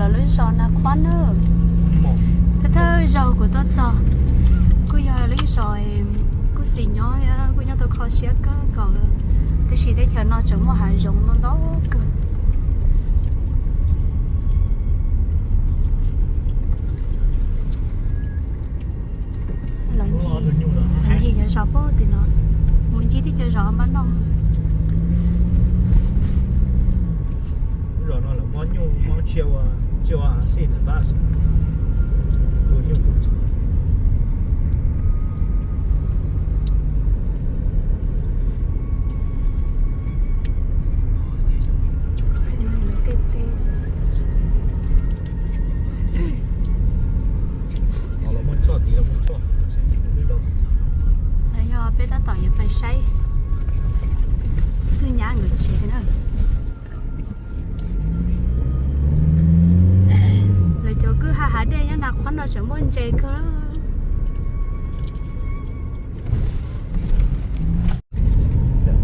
Lawv lub zos Nas Khuab na, thawj thawj zaug kuv tuaj txog, kuj yog lub zos kuj xis nyob, kuj nyob tau kho siab kawg nkaus, tab sis teb chaws no tseem muaj hav zoov ntau ntau kawg. Los ncig, los ncig cov zos pem tim no, mus ncig tib cov zos npab noj. Yog peb tab tom yuav pais saib tug nyab nkawd tsev na. Lawv cov kwj ha hav dej nyob Nas Khuab no tseem muaj ntses kawg.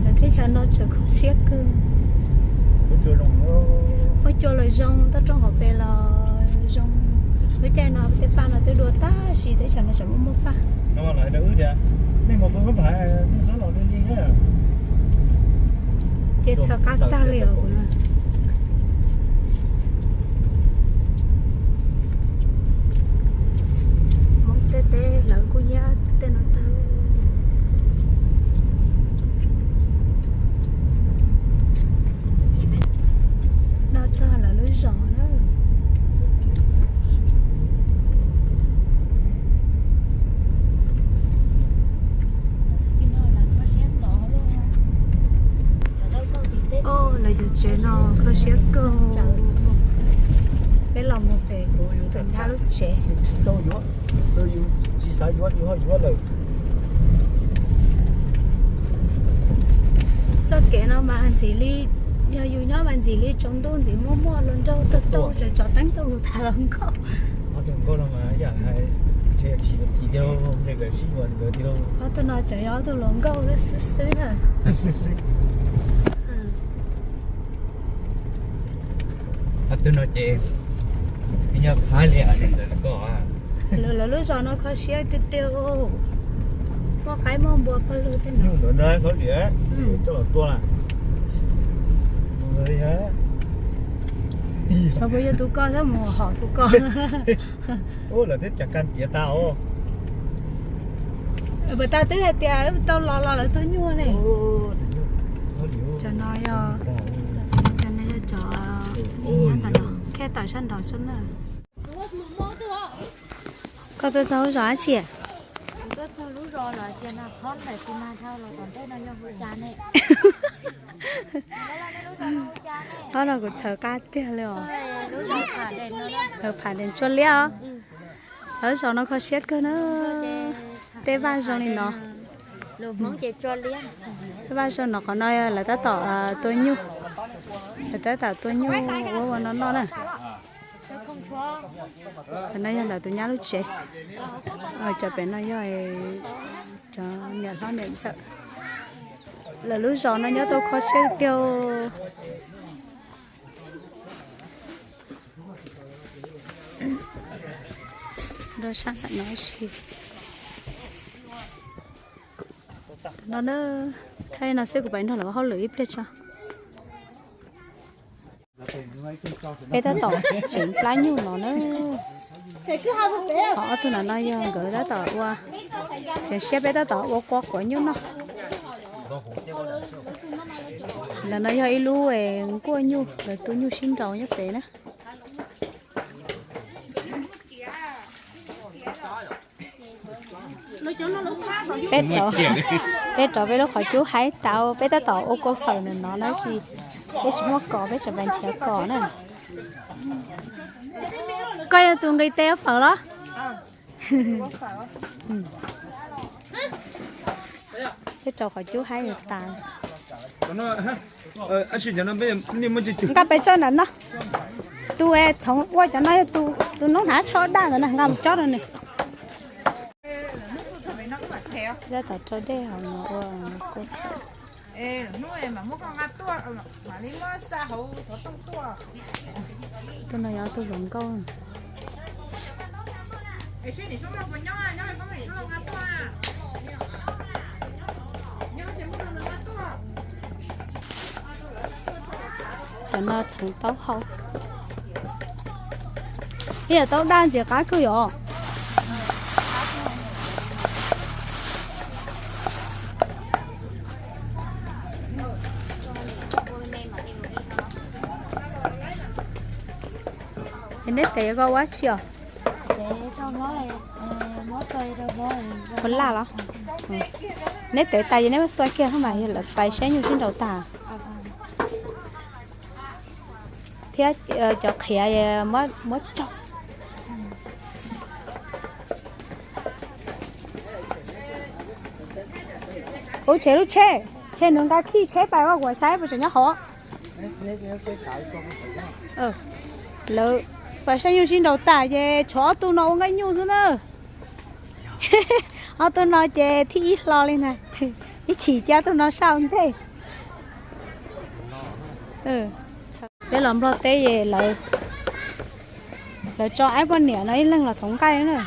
Lawv teb chaws no tseem kho siab kawg. Muaj cua los zoo, toj roob hauv pes los zoo. Lub caij no tej paj no twb dua tag, tab sis teb chaws no tseem muaj muaj paj. Ces txhawv qab tag li os kuv no. Hmoob tej teb lawv kuj nyob tej no tag. No txog lawv lub zos na. Lawv cov tsev no kho siab kawg. Peb los mus pem tus nyab lub tsev. Txoj kev no mas ntxim li, yog yus nyob mas ntxim li tsaus ntuj ntxim muaj muaj hluas nraug tuaj tuaj tso teeb tuaj mus tham hluas nkauj. Ob tug no tseem yog ob tug hluas nkauj xwb xwb na. Ob tug no ces yog phab li ntawd ko. Lawv lub zos no kho siab tiag tiag, muaj qaib muaj npua pawg lug thiab no. Xyov puas yog tus ko, xyov mus hom tus ko. Lawv twb tsav kas tiav tas os. Puas tas twb hais tias tau los los lawv tuag nyuaj ne. Cov no yog, cov no yog cov, khej tawm sab nraud xwb na. Koj tuaj txog lub zos dab tsi? Ob no kuv txhawv qab tiag li os. Lawv pham dees tsua liab os. Lawv zos no kho siab kawg na. Tej vaj zoo li no. Tej vaj zoo no, qhov no lawv tab tom tua nyuj. Lawv tab tom tua nyuj ua ua no noj na. Qhov no yog ntawm tus nyab lub tsev. Cov pem no yog cov niam hlob niam ntxawm. Lawv lub zos no nyob tau kho siab tiag. Rau sab ntawm no si. No na, thaij no xwb kuv pais nrog lawv ua hauj lwm ib pliag tso. Peb tab tom tseev plab nyuj no na. Qhov ob tug no no yog nkawd tab tom ua, tseem siab peb tab tom ua qua quav nyuj noj. Ntawm no yog ib lub nkuaj nyuj, nkawd tu nyuj sib nraus nyob pem na. Peb rauv, peb rauv peb lub qhov cub haib tau, peb tab tom ua kua fawm ntawm no na, tab sis peb tsis muaj kos, peb tseem nrhiav kos na. Koj yog tus nqis tes ua fawm los? Peb rauv qhov cub haib tas. Nqa pes tso ntawm no. Tus txhoov ua cov no yog tus noob hnav tsho daj ntawd na, nqa mus tso rau nws. Tab tom rau dej hauv no ua kua fawm. Tab tom rau dej hauv no ua kua fawm. Tus no yog tus hluas nkauj. Cov no txhoov taub hau. Ib yam taub daj ntxim qab kawg yom. Es neb tev ko ua tsi os? Ua laj los? Neb tev tas ces neb muab xuas kiag hos mas yog lawv pais saib nyuj sib nraus tag. Thiab cov qhiav muab tso. Ub, tshem lub tsheb, tshem nws nqa khij tsheb pais ua kuv saib puas tseem nyob hauv. Lawv pais saib nyuj sib nraus tas ces tshuav ob tug no ua nqaij nyuj xwb na. Ob tug no ces thib ib hlo li na. Ib chim cia tug no sab ntej. Peb los Nplog teb es lawv tso aib poj niam no ib leeg los txhoov nqaij na.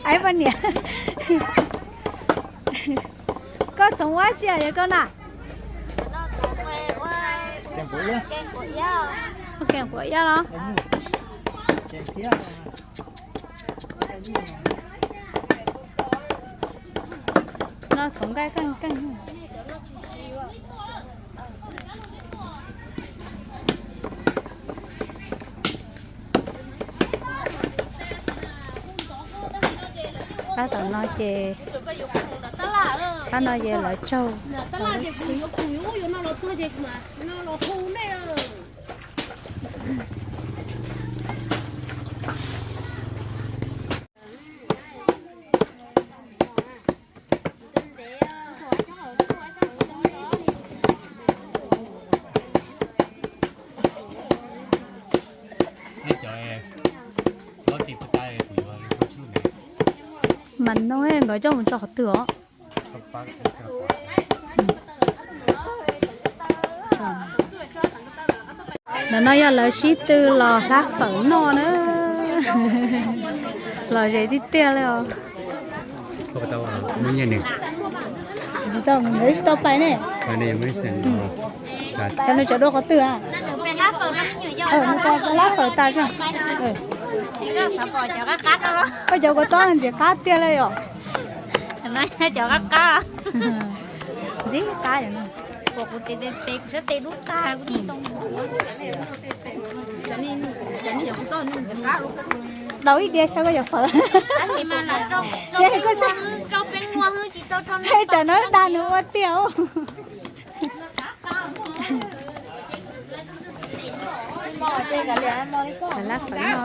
Aib poj niam. Koj txhoov ua tsi os koj na? Ua kev quav iab los? No txhoov nqaij keej keej. Pab tom no ces, pab no ces lawv tsaug. Mas no nkawd coj mus tso qhov twg os? Ntawm no yog lawv sib tw los hlab fawm noj na. Lom zem tiag tiag li os. Tsis tau, tsis tau pais ne. Cov nws tseem dua qhov twg a? Hlab fawm tas. Koj cov kua txob ntxim qab tiag li os. Ntxim qab. Daus ib diav saib koj cov fawm. Tsam no dag nws ua tiag. Lab fawm no.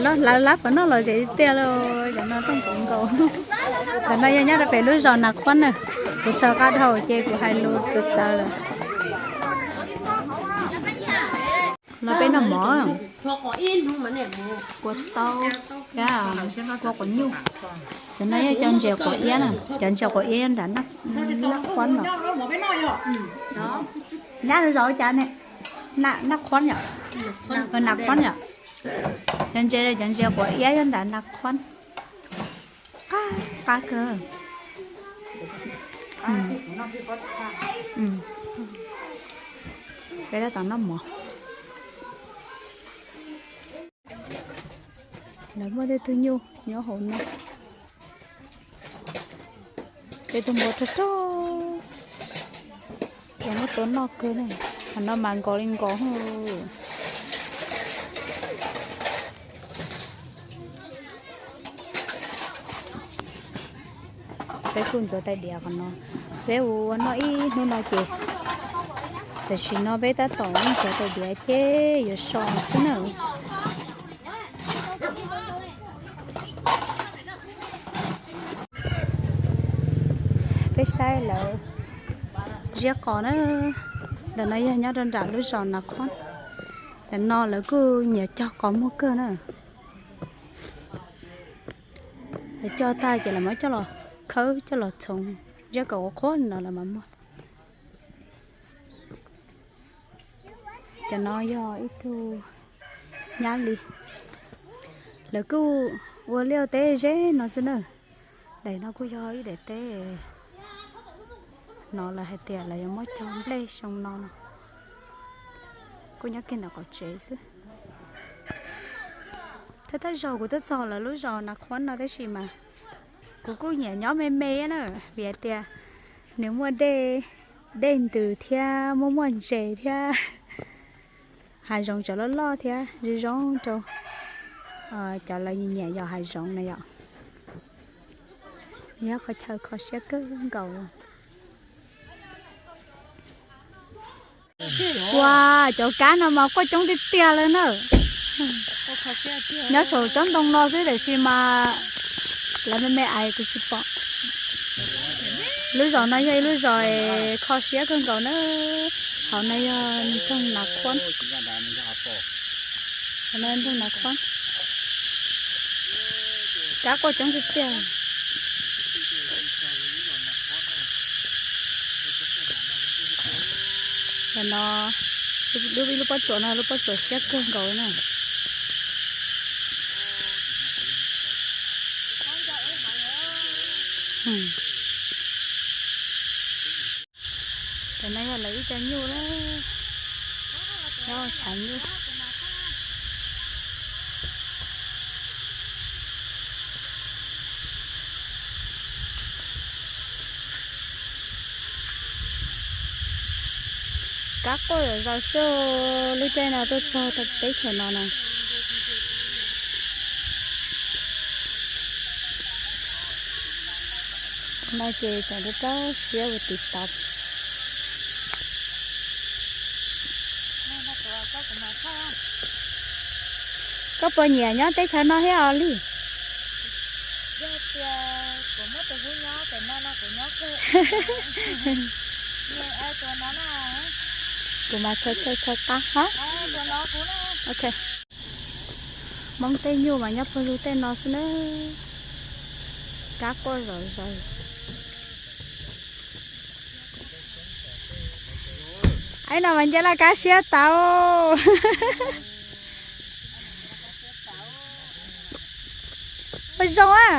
Lawv lab fawm noj lom zem tiag li, cov no rooj puv nkaus. Cov no yog nyob rau pem lub zos Nas Khuab na, kuv txhawv qab dhau ces kuv hais lus txawv txawv lawm. No peb noj mov, kua tau, kua quav nyuj. Cov no yog cov ntses quav iab na, cov ntses quav iab nram Naj Khuab no. Nyab zov cas ne? Naj Khuab yom, Nas Khuab yom. Cov ntses, cov ntses quav iab nyob nram Nas Khuab, qab qab kawg. Peb tab tom noj mov. Lawv muaj tej tug nyuj nyob hauv no. Tej tug npua rog rog, lawv muab tua noj kawg ne. Qhov no mas nkos li nkos. Peb kuj ntxuav tais diav qhov no, peb ua ua noj ib hnub no ces, tam sim no peb tab tom ntxuav tais diav ces yuav so xwb na. Peb saib lawv ziab qos na. Ntawm no yog nyob rau nram lub zos Nas Khuab. Ntawm no lawv kuj nyiam cog qos muag kawg na. Lawv cog tag ces lawv muab coj los khawb coj los txhoov ziab kom ua qhuav no lawv mam muag. Ntawm no yog ib tug nyab li, lawv kuj ua liaj teb ze no xwb na. Daim no kuj yog ib daim teb no lawv hais tias lawv yuav muab cog nplej xyoo no no. Kuj nyob kiag ntawm qaum tsev xwb. Thawj thawj zaug kuv twb txog lawv lub zos Nas Khuab no tab sis mas kuv kuj nyiam nyob me me na, vim hais tias nws muaj dej, dej ntws thiab muaj muaj ntses thiab hav zoov tseem loj loj thiab zoo zoo rau cov lawv nyiam yos hav zoov na yom. Yog qhov chaw kho siab kawg nkaus. Ua, cov kab no mas quaj coob tiag tiag lawm na. Nyob saum cov ntoo no xwb tiam sis mas lawv me me ais kuv tsis pom. Lub zos no yog ib lub zos kho siab kawg nkaus na. Hauv no yog nroog Nas Khuab. Hauv no nroog Nas Khuab. Kab quaj coob tiag tiag. Ntawm no, lub, ib lub pob tsuas no, lub pob tsuas siab kawg nkaus na. Cov no yog lawv ib co nyuj na, nyob tshav nyuj. Kab quaj zom zaws xwb, lub caij no tuaj txog teb chaws no na. No ces tseem rau rau siab ua tiv tauv. Koj puas nyiam nyob teb chaws no thiab os Lis? Kuv mas txhaws txhaws txhaws qab hab. Ok. Hmoob tej nyuj mas nyob pawg lug tej no xwb na. Kab quaj zom zaws. Ib no mas nce laj kab siab tau. Ua zoo a.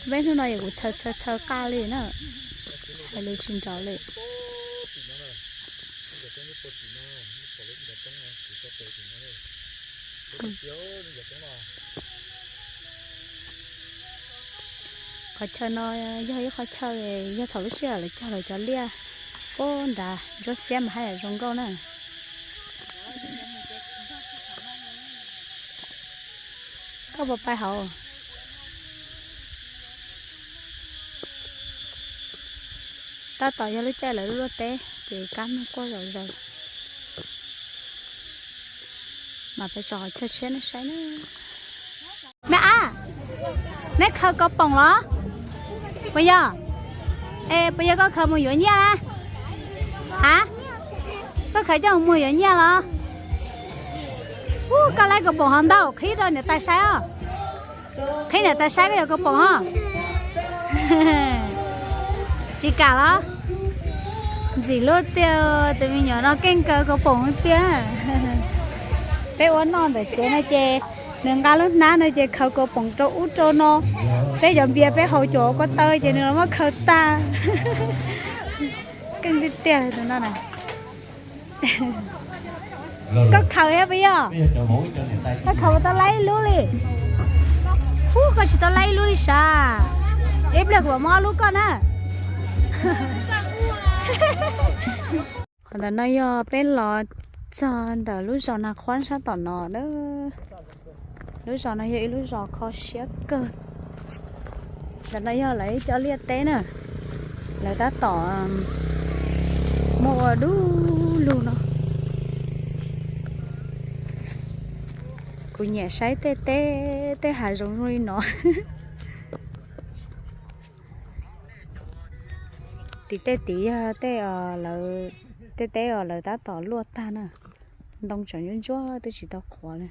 Peb hnub no yog kuv txhaws txhaws txhaws qaj li na. Txhaws li tsis nrov li. Qhov chaw no yog ib qhov chaw yog thaum lub sij hawm lawv cog lawv cov liaj puag nrad ntsuab xiab mas haj yam zoo nkauj na. Koj puas pais hauv? Tab tom yog lub caij lawv luaj teb ces kab muag quaj zom zaws. Mas peb tso qhov chaw tshiab nej saib na. Me ab, neb khaws kaus poom los? Puas yog? Es puas yog koj khaws mus yuav nyiaj na? Ha? Koj khaws coj mus muag yuav nyiaj los? Ub, koj laib kaus poom hov ntau, qhib rau niam tais saib os. Qhib niam tais saib koj yuav kaus poom os. Tsis kam los? Ntxim luaj tiag, tus me nyuam no keej kawg kaus poom tiag. Peb ua noj ntawm tsev no ces nws nqa lub hnab no ces khaws kaus poom rau ub rau no. Peb cov npias peb haus cuam ko taw ces nws los muab khaws tag. Keej tiag tiag tus no na. Koj khaws thiab puas yog? Koj khaws puas tau laib ib lub li? Ub, koj tsis tau laib ib lub li sav. Ib pliag kuv mam muab ob lub koj na. Qhov ntawm no yog peb los txog ntawm lub zos Nas Khuab sab tom no na. Lub zos no yog ib lub zos kho siab kawg. Ntawm no yog lawv ib co liaj teb na. Lawv tab tom muab ua dub lug no. Kuv nyiam saib tej teb, tej hav zoov zoo li no. Tim tej tid yog tej, tej teb uas lawv tab tom luaj tag na. Ntoo tseem ntsuab ntsuab twb tsis tau qhuav li.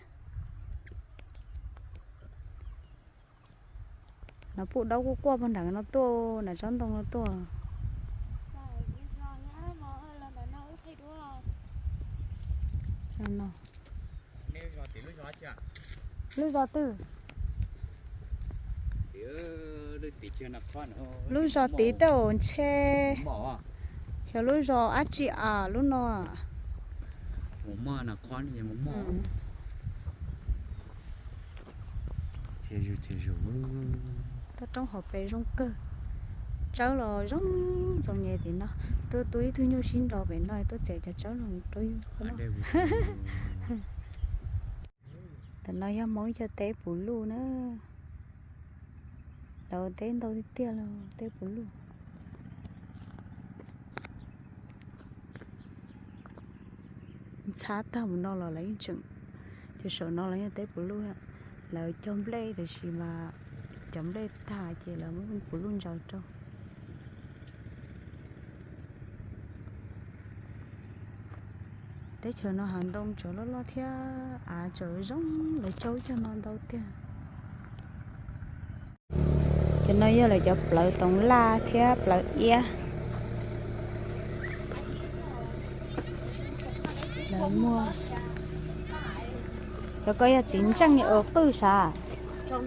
No puj daub kuj quaj puag nram no tuaj, nram tsob ntoo no tuaj. Lub zos twg? Lub zos tid tej uas ntshe yog lub zos dab tsi a lub no. Toj roob hauv pes zoo kawg. Tsawb los zoo txaus nyem tim no. Tuaj tu ib tug nyuj sib nraus pem no tuaj txiav cov tsawb no rau yus. Tam no yog Hmoob cov teb puv luj na. Lawv teb ntau tiag tiag li teb puv luj. Ntxhab tag mus no los lawv yeej tseem, cov saum no los yog teb puv luj, lawv cog nplej tiam sis mas cov nplej tag ces lawv muab puv luj ntsaws rau. Teb chaws no hav ntoo tseem loj loj thiab av tseem zoo, lawv cog cog no ntau tiag. Cov no yog lawv cov plawv toov laj thiab plawv iab. Lawv muag. Cov ko yog txiv ntseej ua qwj sav? Ub,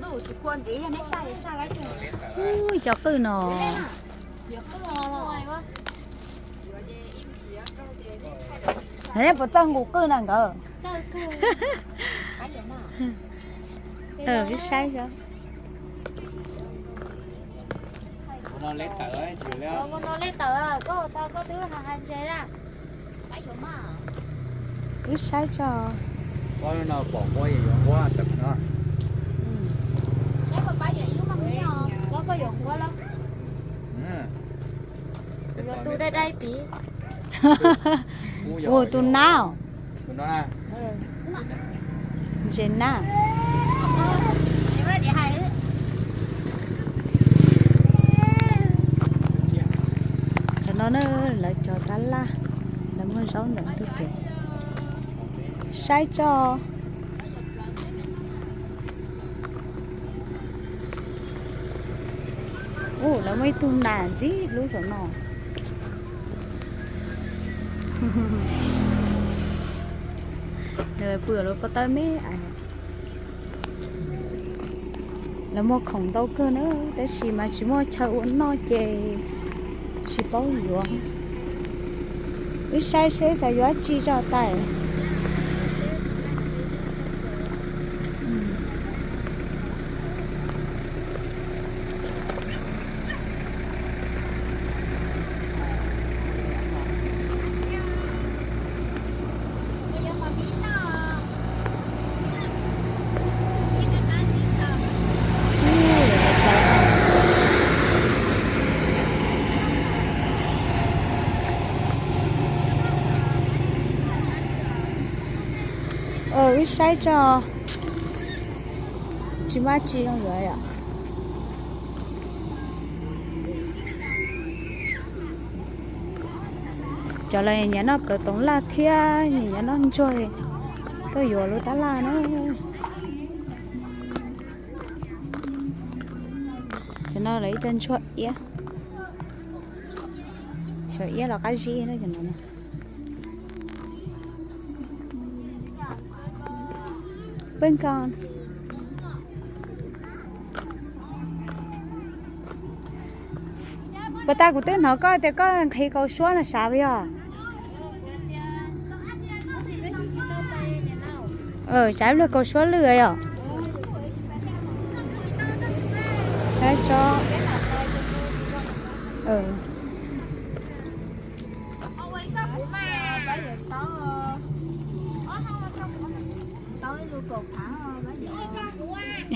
cov qwj no. Nej puas txawj nqus qwj na nkawd? Wb saib. Wb saib tso. Ua tus nab. Ntses nab. Qhov no na, lawv cog tab laj, lawv muag zaub ntawm ntug kev. Saib tso. Ub, lawv muaj ib tug nas ntxim hlub saum no. Nws pw lub pob tawb me ais. Lawv muag khoom ntau kawg na, tab sis mas tsis muaj chaw ua noj ces tsis paub yuav. Wb saib seb xav yuav dab tsi tso tais. Wb saib tso. Tsis muaj tsi zoo yuav yom. Cov lawv nyiam noj plawv toov laj thiab nyiam noj ntsuag tuaj yuav lub tab laj na. Cov no lawv ib co ntsuag iab. Xyov iab los qab zib na cov no. Peb nko. Puas tas kuv twb hnov koj tias koj nqhis kaus suab no sav yog? Sav ib pliag kaus suab lwj yom.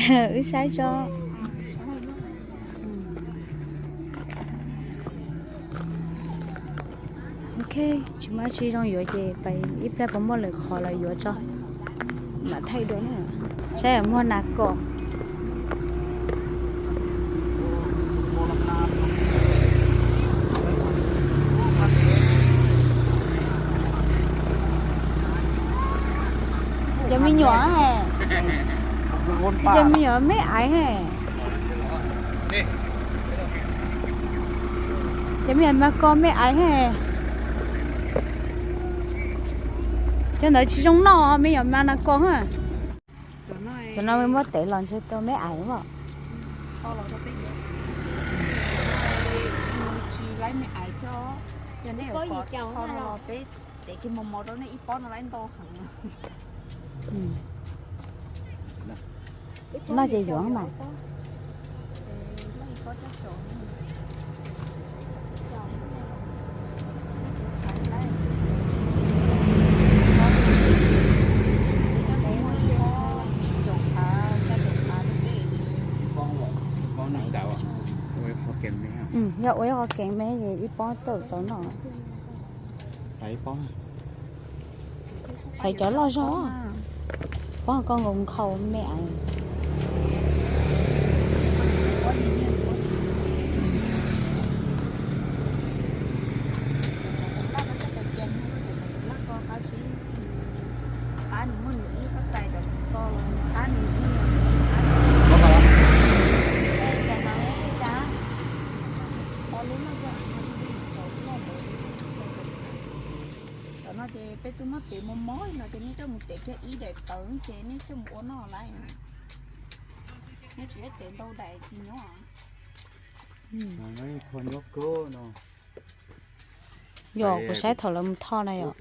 Wb saib tso. Ok, tsis muaj dab tsi zoo yuav ces pais ib pliag puas muaj lwm qhov los yuav tso. Mam thaij dua na. Saib muaj nas kom. Cov me nyuam, cov me nyuam me aiv he. Cov me nyuam mas ko me aiv he. Cov ntawd tsis zoo noj me nyuam ma na ko ha. Cov no muab tev los ntshe tau me aiv mas. Noj ces yuav mas. Yog ua ib qho kev me ces ib pob tawm txaus noj. Xaiv cov loj zog, pob koj nkaus nkhaus me aiv. Tam no ces peb twb muab tev mos mos no ces nej coj mus tev kiag ib daim tawv ces nej coj mus ua noj lawm. Nej tsis tev ntau daim tsis nyob. Yog kuv saib thaum lawv mus tho na yom.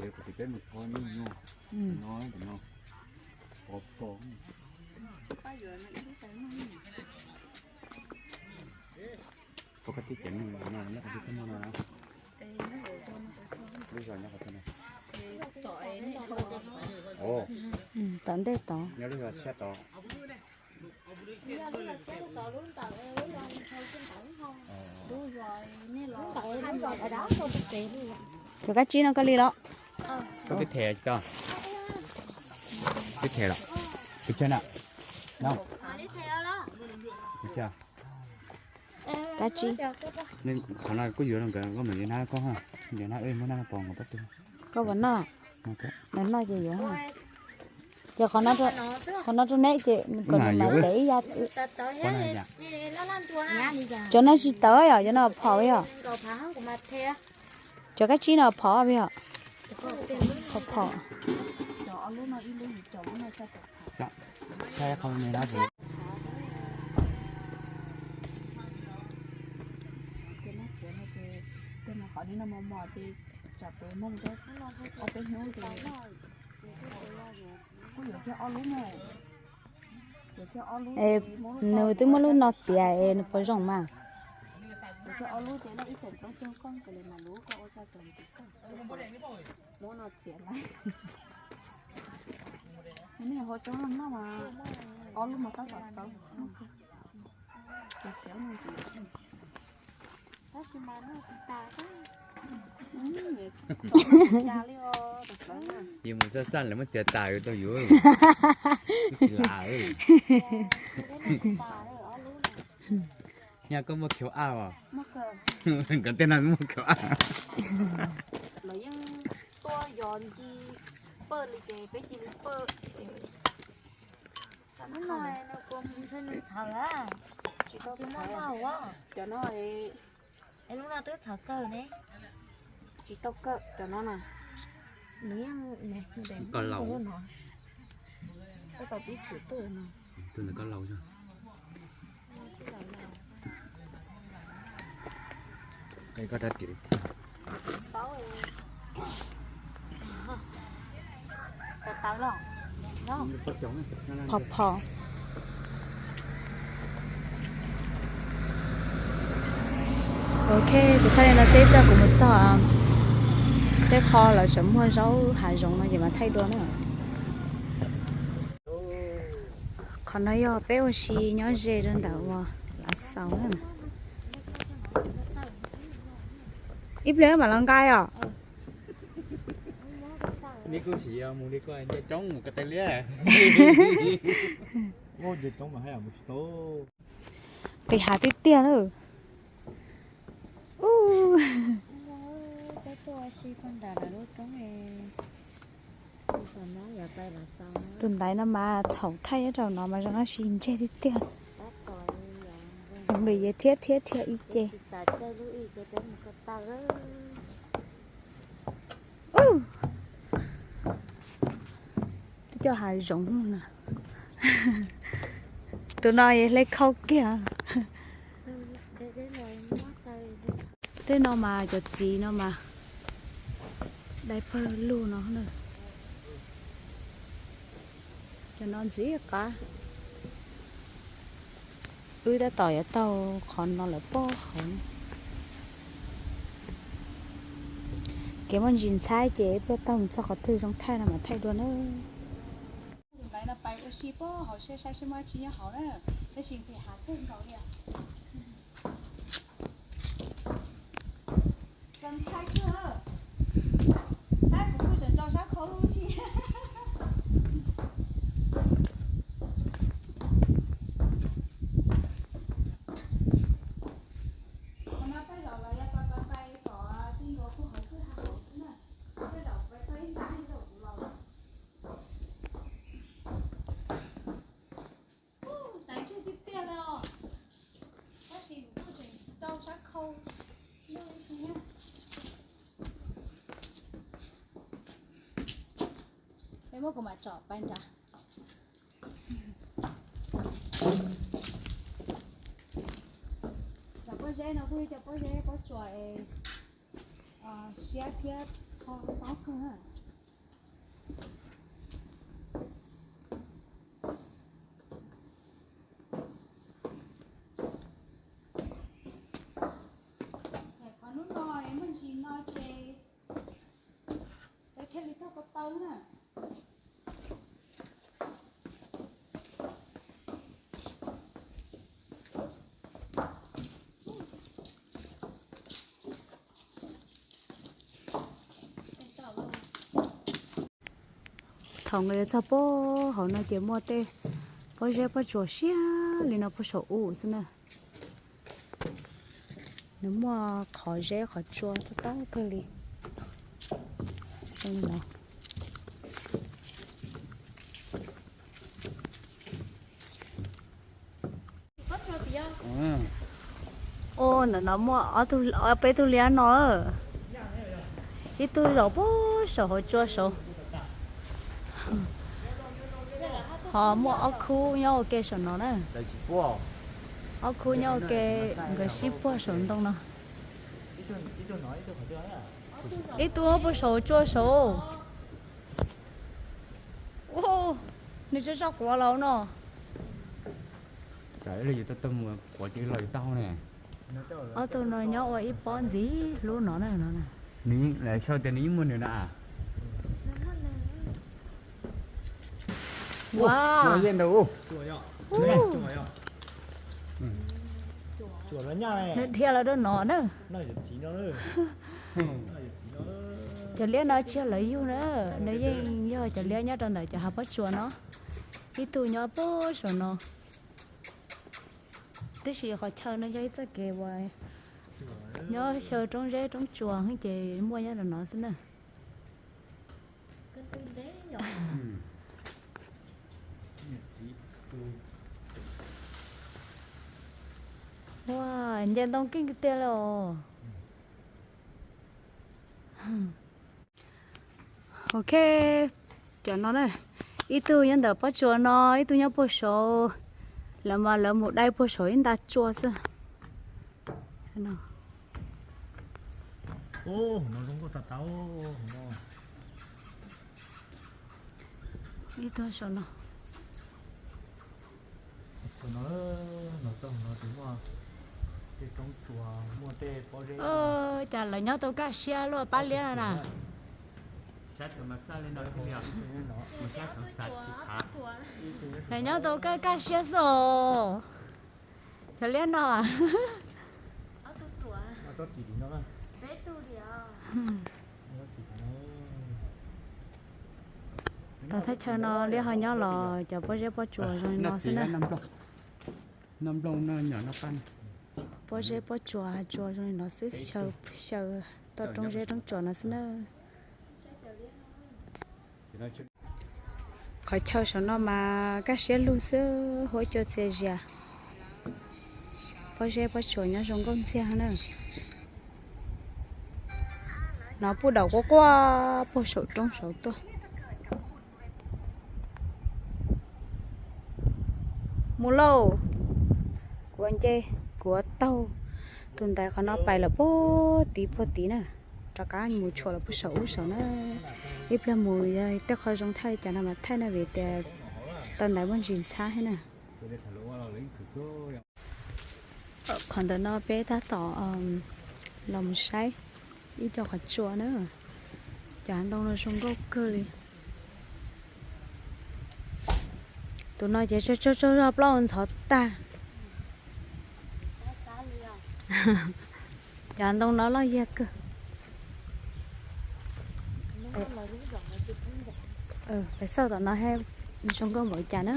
Tom ntej tod. Cov kab tsib no koj li los? Koj twb them tsis tau? Twb them los? Pes tsawg na? Kab tsib. Qhov no kuj yuav rau nkawd, koj mam yuav nab koj, yuav nab wb muab nab pov nkawd pab tu. Koj puas noj? Nws noj ces yuav. Ces qhov no rau neb ces kom nws mam tev ib yam. Cov no tsis tawv yom, cov no phom yom. Cov kab tsib no phom yom. Phom phom. Nws twb muaj lub no txiav es nws puas zoo mas. Yus mus xaj xaj lawv muab txiav tas tau yuav. Tsis lam. Nyaj koj muaj khiv aj os? Nkawd tej no muaj khiv aj. Cov no tsis tau kawm, cov no na. Koj laus. Tus ntawd koj laus. Koj rab riam. Phom phom. Ok, kuv thaij li no xwb, kuv mus txog tej qho lawv tseem muag zaub hav zoov no ces mam thaij dua na. Qhov no yog peb ua si nyob ze rau ntawm uas Lav Xaus na. Ib pliag mam los nqa os. Neb kuj tsis yog mus li ko, nce roob mus ko taw liab. Qis hav tiag tiag lawm. Tus ntaiv no mas thaum thaij nyob rau no mas zoo dab tsi ntseg tiag tiag. Nqis thiab thiab thiab ib ce. Cov hav zoov no. Tus no yog hle khau kiag. Tej no mas cov txiv no mas dai pawg lug no na. Cov no ntxim qab. Wb tab tom yuav taug qhov no lawm pob hauv. Kev muaj ntsis ntxhab ces peb taug mus txog qhov twg zoo thaij no mam thaij dua na. Tus ntaiv no pais ua si pob hauv seb saib seb muaj dab tsi nyob hauv na, tab sis nqhis hav kawg nkaus li. Txaus ntshai kawg, tab kuv kuj tseem rau sab khau lub si. Qhov no tej zaum los yog pais pais pais tom tej nkaus puag hauv kwj ha hauv xwb na, tej zaum pais txog ib nta hais rau kuv los. Ub, ntaiv ntseg tiag tiag li os. Tab sis kuv kuj tseem rau sab khau lub si na. Peb muab kuv mam tsom pais nrad. Cov pob zeb no kuj yog cov pob zeb pob tsuas es siab thiab kho tob kawg na. Qhov hnub no muaj ntsis no ces peb thiaj li taug ko taw na. Thaum nkawd yuav txog puag hauv no ces muaj tej pob zeb pob tsuas siab li no puag saum u xwb na. Nws muaj qhov zeb qhov tsua tob tob kawg li. Ua ntawm no muaj ob tug, peb tug liab no. Ib tug zaum puag saum hauv tsua saud. Ho muaj ob khub nyob ua ke saum no na. Ob khub nyob ua ke, nkawd sib puag saum ntoo no. Ib tug puag saum tsua saud. Ua, nws tsaug zog quav los no. Ob tug no nyob ua ib pob ntxiv hlub no na. Nws sau tias nws yeej muaj nws na. Ua, nws dhia los rau no na. Cov liab no tsis yog lawv yug na, nws yeej yog cov liab nyob rau ntawm cov hav pob tsuas no. Ib tug nyob puag saum no. Tab sis qhov chaw no yog ib txoj kev uas nyob xyaw roob zeb roob tsuas ces muaj nyob rau no xwb na. Ua, nce ntoo keej tiag li os. Ok, cov no na, ib tug nyob ntawm pob tsuas no, ib tug nyob puag saud. Lawv mas lawv mus dai puag saum ib nta tsua xwb. Ib tug saum no. Cas lawv nyob tau kaj siab luaj pab liab no na. Lawv nyob tau kaj kaj siab xwb os. Cov liab no. Tau thaj chaw no liab ho nyob los cov pob zeb pob tsuas zoo li no xwb na. Pob zeb pob tsuas tsuas zoo li no xwb, xyaw tau roob zeb roob tsuas no xwb na. Qhov chaw saum no mas kaj siab lug xwb, huab cua txias zias. Pob zeb pob tsuas nyob zoo nkauj ntxiag na. No puj daum quaj quaj puag saum roob saud tuaj. Mus lauj. Kuv nce, kuv taug tus ntaiv qhov no pais lawm puag tid puag tid na, rov qab mus tshuam lawm puag saum ub saum na. Ib pliag mus yog tej qhov zoo thaij li cas no mas thaij na vim tias tau ntaiv muaj ntsis ntxhab thiab na. Qhov ntawm no peb tab tom los mus saib ib co qhov tsua na. Cov hav ntoo no zoo nkauj kawg li. Tus no ces tsaug tsaug zog plaub ntxhov tag. Cov ntoo no loj yag kawg. Peb xauj tom no zoo nkauj npaum cas na.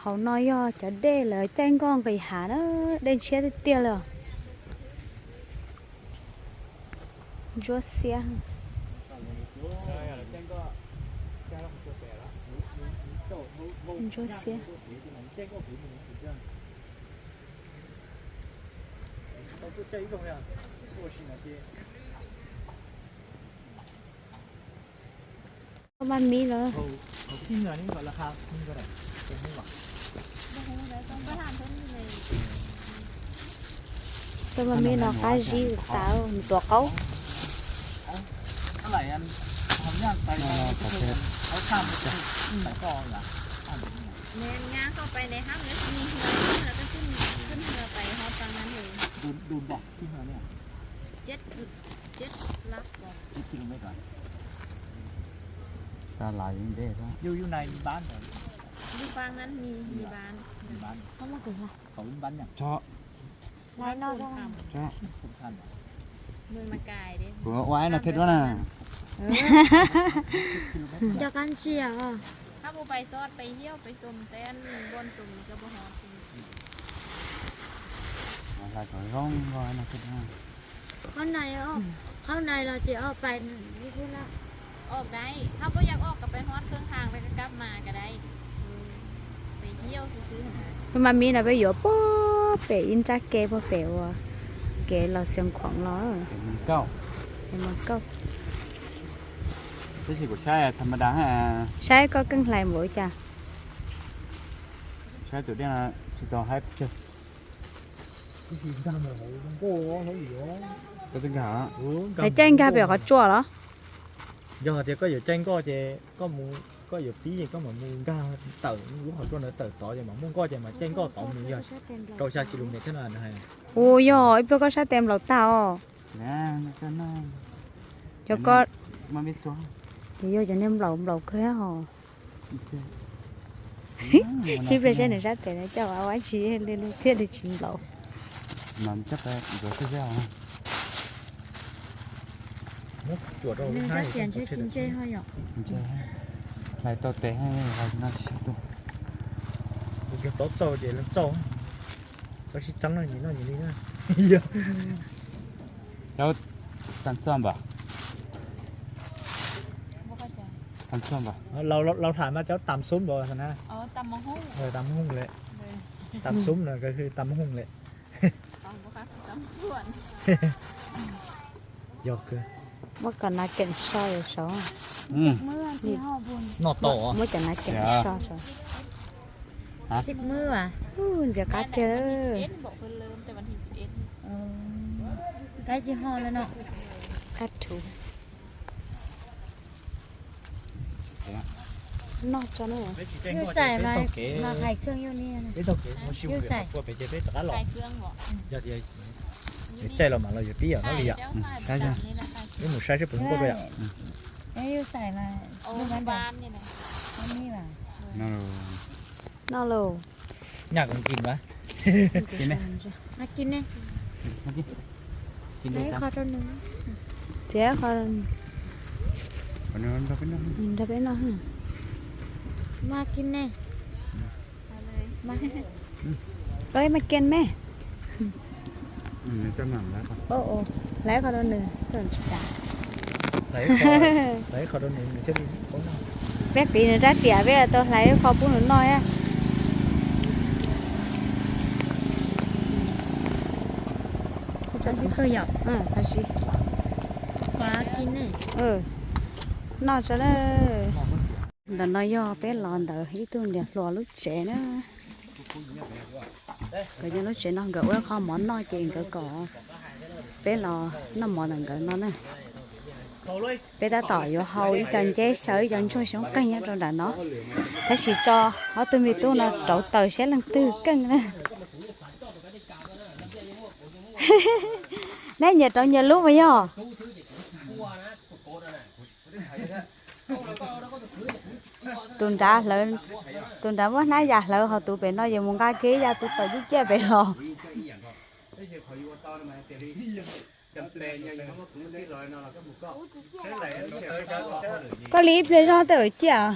Hauv no yog cov dej lawv caij nkoj nqis hav na, dej ntshiab tiag tiag li os. Ntsuab xiab. Ntsuab xiab. Tau ma mib no. Tau ma mib no qab zib tas, nws tuav qaub. Ua no thiab na. Cov kab ntsia os. Qhov no los ces o pais li thiab na. Tus ma mib no peb yuav puag pem ib nrab ke puag pem uas kev los Xiav Khuam los. Tab sis kuv saib tham ma da, saib koj keej hlais npaum li cas. Saib tus dej no tsis tau haib pes tsawg. Lawv caij nkag pem qhov tsua los? Yog hais tias koj yuav caij nkoj ces koj mus, koj yuav pib ces koj mam mus nkag tawm lub qhov tsua ntawd tawm tod ces mam muaj nkoj ces mam caij nkoj tod mus yog rau xya kilomev thiab no hais. Ua yog ib pliag koj sab tes nplaum tag os. Cov ko, ces yog cov niag nplaum nplaum kawg hos. Ib pliag saib nws sab tes no coj ua dab tsi li thiaj li tsis nplaum. Hlais tau tes no tsis sab tuaj. Kuv cov tau txaug ces lawv txaug, txaug sib txeeb no nyias noj nyias li na. Cov tam txog npam, tam txog npam. Lawv hais mas cov tam xub npam na. Tam hooj lawm, tam xub no ces tam hooj lawm. Yog kawg. Muab cov nas keem so saud. Noj tau. Muab cov nas keem so saud. Ntxim qab tiag. Qab tsis ho lawm no. Qab thuv. Noj tso na. Yus xais mas hais khwj yus ni. Yus xais. Yog tias caij los mas los yuav pib yom, no li yom. Wb mus saib seb puas zoo nkauj yom. Yus xais mas. Noj lauj. Nyaj kis mas. Kis ne. Kis ne. Txiav qho rau nws. Nrog peb noj. Mas kis ne. Ov, mas kis me. Hlais qho rau nws, tsis tas. Hlais qho rau nws, nws thiaj li paub noj. Peb piv nws rab riam, peb tau hlais qho pub nws noj thiab. Qab zib. Noj tso na. Ntawm no yog peb los ntawm ib tug niam hluas lub tsev na. Nkawd nyob lub tsev no nkawd ua qho mov noj ces nkawd kom peb los noj mov ntawm nkawd no na. Peb tab tom yuav hau ib co nceb xyaw ib co ntsuag xyoob qeeg nyob rau nram no. Tab sis tso ob tug me tub no rauv taws saib leej twg keej na. Neb nyias rauv nyias lub mas yog. Tus nrad hlawv, tus nrad muab hnab yas hlawv ho tus pem no yuav mus nqa kiag ib yas tus tawm cig ciaj pem los. Koj li ib pliag zog tej ua ciaj.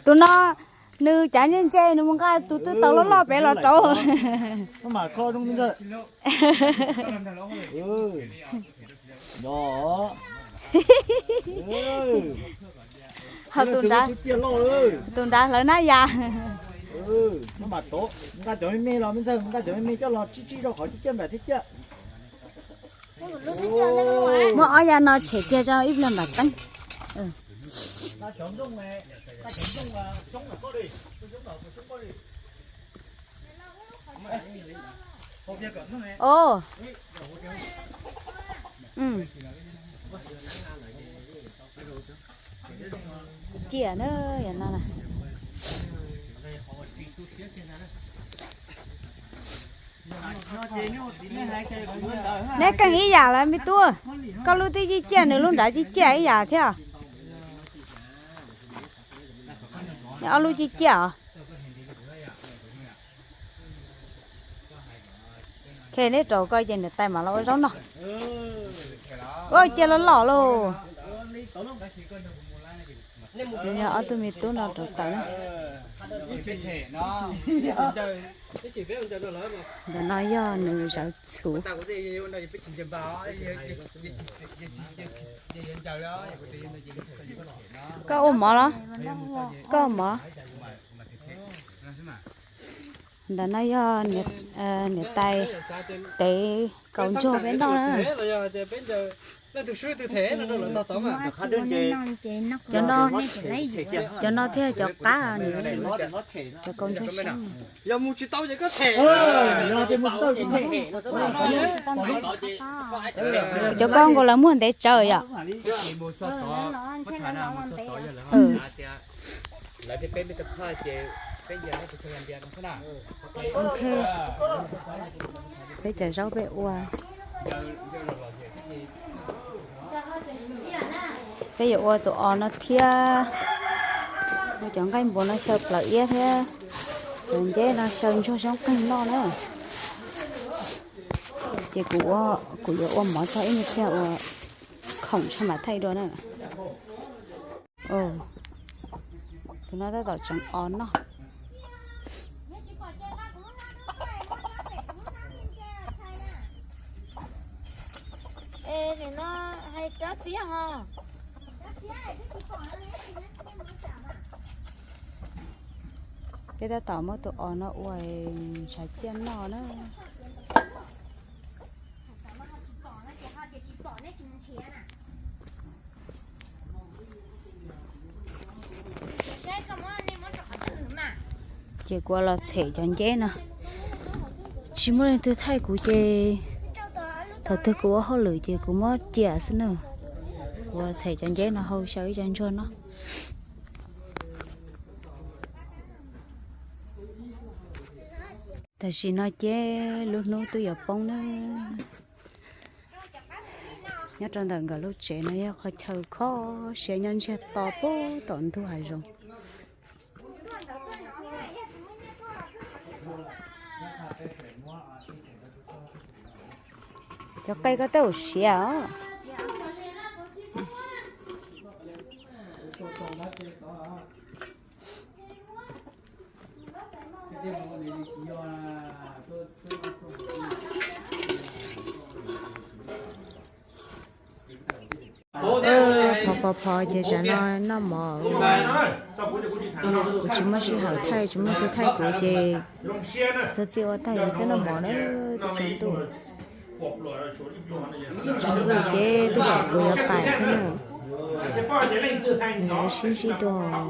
Tus no nws cav ntse ntse nws mus nqa tus twb tau loj loj pem los rauv. Ho tus nrad, tus nrad hlawv hnab yas. Nqa cov me me los me ntxawg, nqa cov me me coj los tsib tsib rau qhov cib ciaj nram thiab ciaj. Muab ob yas no tshem kiag tso ib pliag npam teeb. Ciaj na, yam no na. Neb keej ib yam lawm me tub, koj lub twb cig ciaj nws lub nrad cig ciaj ib yam thiab. Neb ob lub cig ciaj os. Khe neb rau koj ces niam tais mam los ua zaub noj. Ua ciaj loj loj lauj. Yog ob tug me tub no rau tawm na. Ntawm no yog nws zawv txhuv. Koj ua mov los? Koj ua mov. Ntawm no yog niam tais tev kaus ntsuag peb noj na. Cov no, cov no thiaj cov qab, cov kaus ntsuag seeb. Cov ko nkaus lawv muag ntev tsawv yom. Ok, peb cov zaub peb ua, peb yuav ua tus os no thiab, ua cov nqaij npua no xyaw plaws iab thiab, cov nceb no xyaw ntsuag xyoob qeeg noj na. Ces kuv, kuv yuav ua mov tso ib me pliag ua khoom tshaj mam thaij dua na. Tus no tab tom tseev os noj. Peb tab tom muab tus os no ua ntshav ciaj noj na. Ces kuv los txhem cov nceb no, tsis muaj leej twg thaij kuv ces thaum twg kuv ua hauj lwm ces kuv muab cia xwb na. Kuv los txhem cov nceb no hau xyaw ib co ntsuag noj. Tam sim no ces lub hnub twb yuav poob na. Nyob rau ntawm nkawd lub tsev no yog qhov chaw kho siab nyob ntsiag to pem tom ntug hav zoov. Cov qe koj tej ua siav os. Phov phov phov ces zaum no noj mov. Kuv tsis muaj sij hawm thaij, tsis muaj leej twg thaij kuv ces txog txij ua tag ces twb noj mov na, twb tsaus ntuj. Tsaus ntuj ces tej zaum kuv yuav pais thiab na. Sib ntsib dua.